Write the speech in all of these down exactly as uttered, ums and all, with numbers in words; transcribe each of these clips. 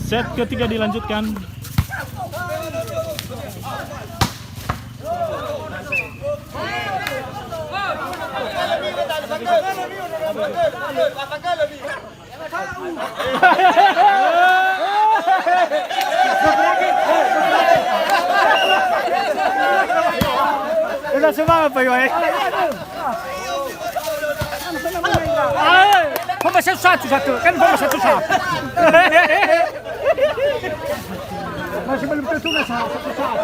Set ketiga dilanjutkan. Udah semua apa, Iwan? Pomba satu satu, satu. Kan pomba satu satu. Masih belum tentu lah, satu satu.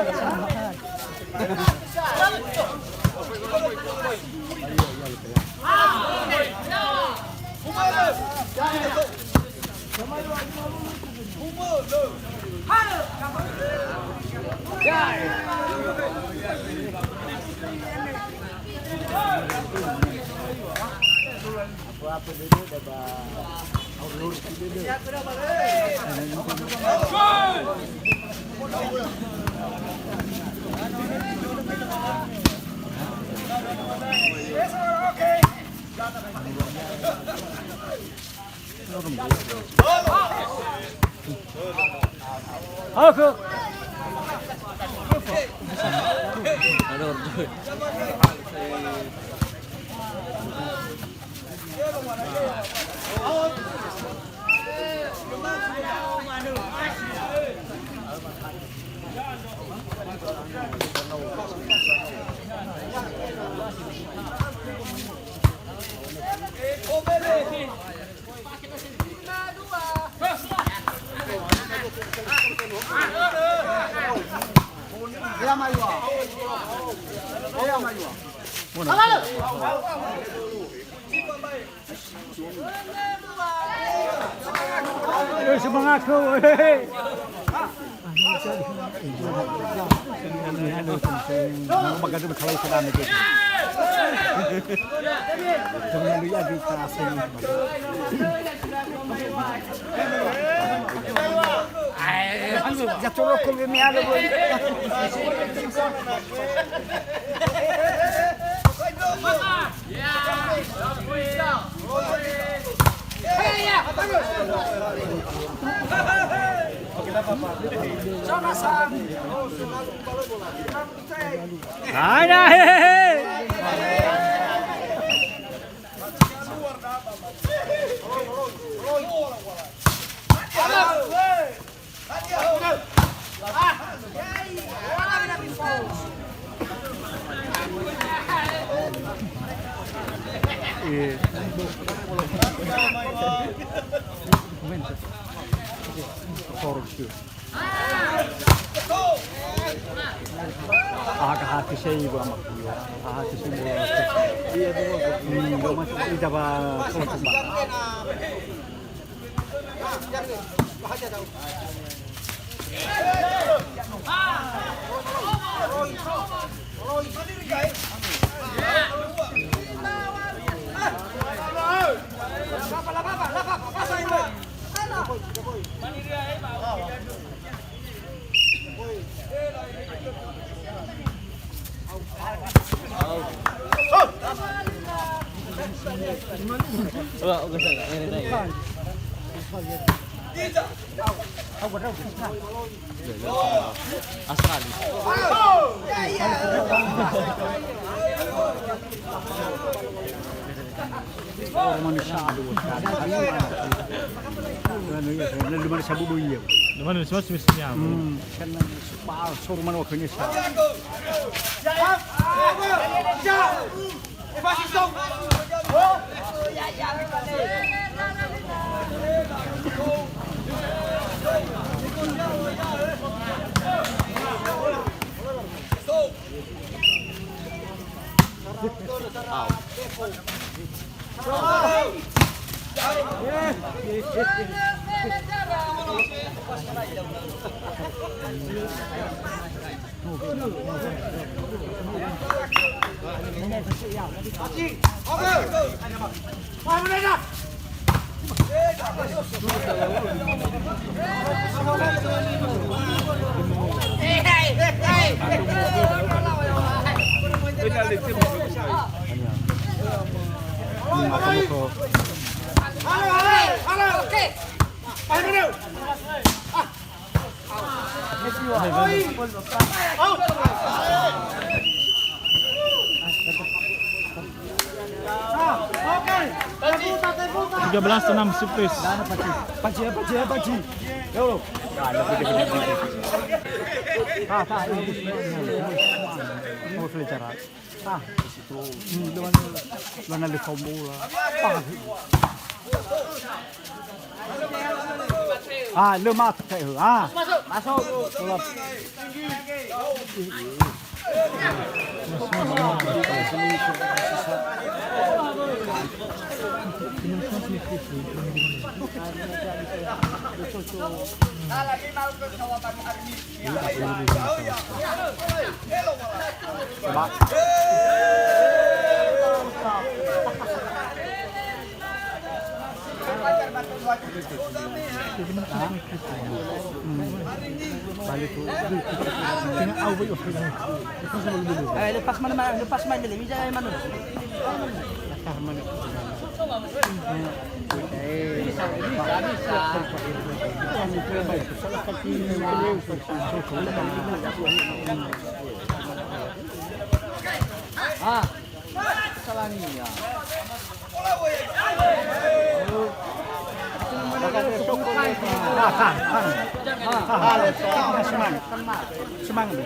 Eh, semangat kau, eh. Hai, nah, he, he, he. Aha hati sei ba amak. Aha hati sei ba. Hmm, ba mas ida ba kelompok ba. Asal. Romani sa'bu. Romani sa'bu doi ya. Romani sa'bu doi ya. Hmm, kan so romani waktunya sa. Tiga belas enam Sipris. Paci, paci, paci. Yo. Ah, tak, ini. Oh, selesai. Ah, di situ. Hmm, lu mana, lu mana le kaum bola. Ah. Ah, lö mate, ah. Masuk. Eh, lepas mana, mana? Lepas main beli, bisa main mana? Ah, salah ni ya. Semangat. Semangat.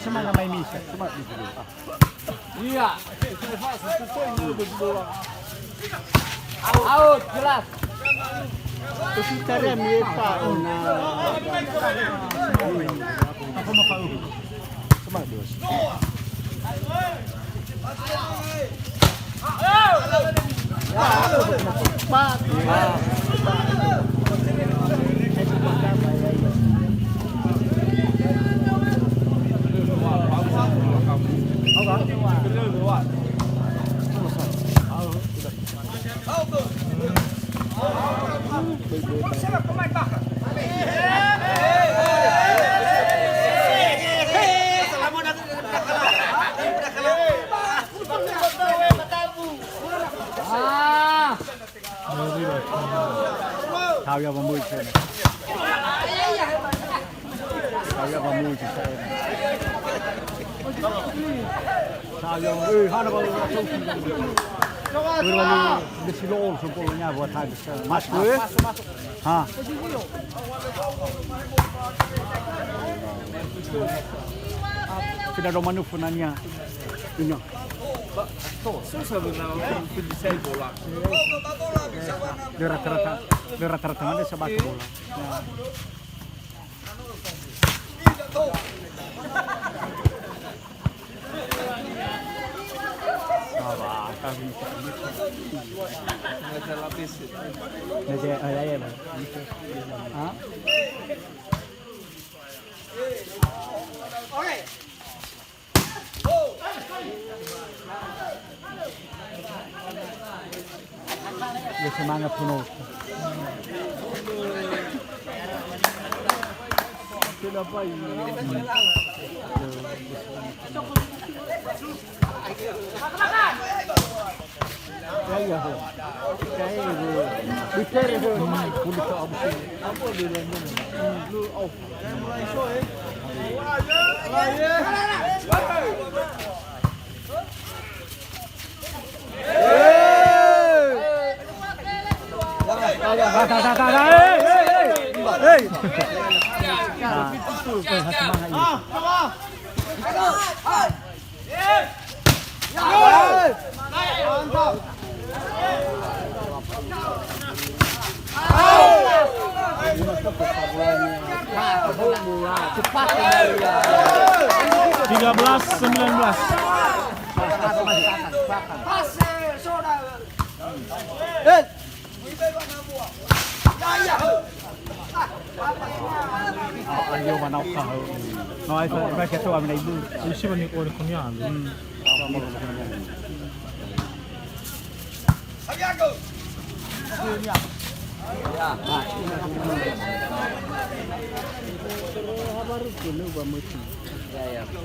Semangat mai misa. Semangat. Iya. Out, jelas. Kita rem ye, Pak. Nah. Apa mau, Pak? Coba, Bos. Ah. Tau ya, pembuci. Tau ya, pembuci. Tau ya, eh, hana kalau. Kalau di silo, sempolnya buat habis. Masuk, eh? Ha. Tidak ada manuver nanya. Ino. Susah benar untuk bisa bola. Dia rata-rata, dia rata-rata mana sebab bola. Ya, semangat penuh. Kenapa ini? Ya, ya. Saya itu bicara itu kulit abu sini. Apa dia? Lu, oh. Tiga belas sembilan belas. Ayo, manau kah. No, ai, ai, ai, ketua, mina ibu. Isi mani, oh, konyol. Hmm.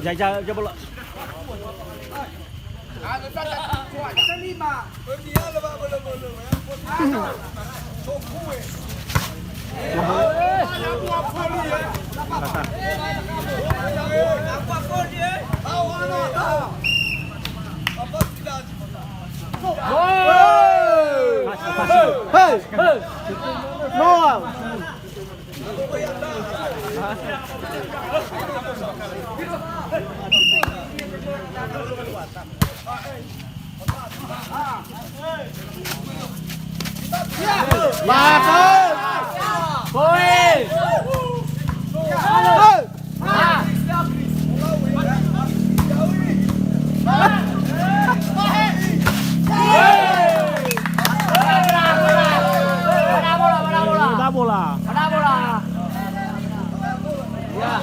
Ya, ya, ya, bola. Hey! Hey! Noah! Bagus. Poin. Pada bola, pada bola. Pada bola. Pada bola. Ya.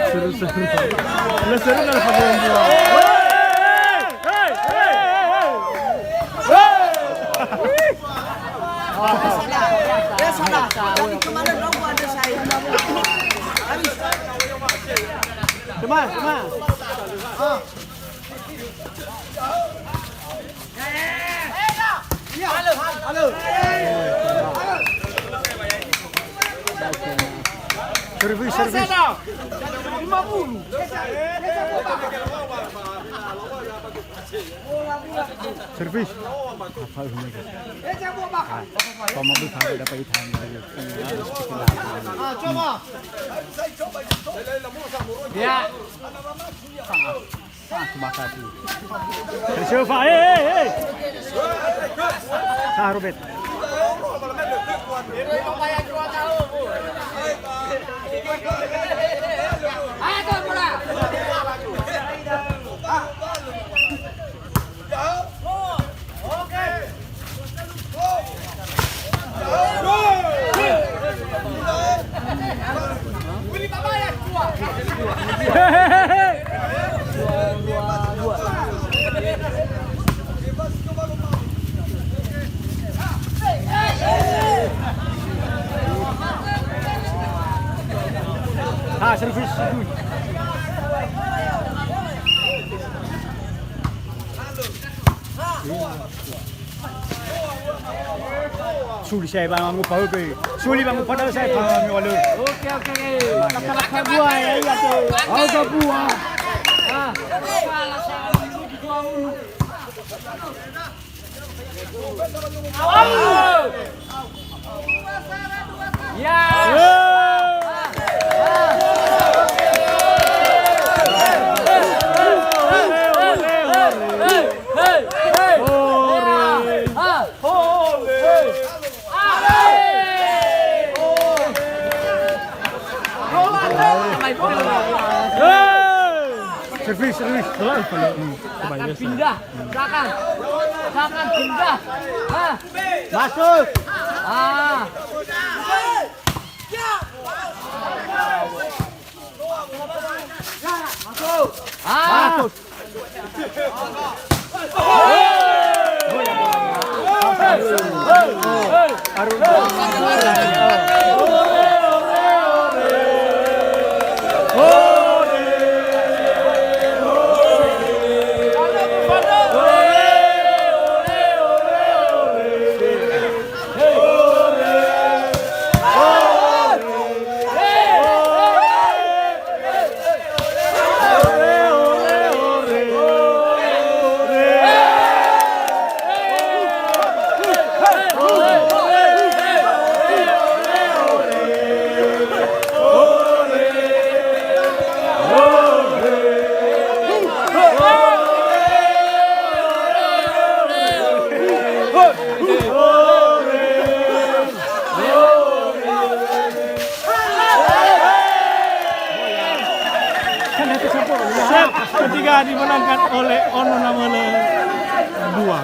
Seru-seru. Seru-seru kalau pakai bola. Hei, hei, hei, hei. Hei. Cuma, cuma. Servis, servis. Servis. Apa ini? Ah, kalau mau bisa dapat ikan. Ah, coba. Ya. Ah, terima kasih. Coba, eh, eh, eh. Ah, Robert. Ah, servis. Suli saya bang ngupa oke. Suli bang ngupa saya bang. Oke, oke, oke. Kata-kata buah ya, iya tuh. Oh, buah. Ah. Servis, servis. Silakan pindah. Silakan. Silakan pindah. Hah? Masuk. Ah. Masuk. Ah. Masuk. Set ketiga dimenangkan oleh Ono Namele dua.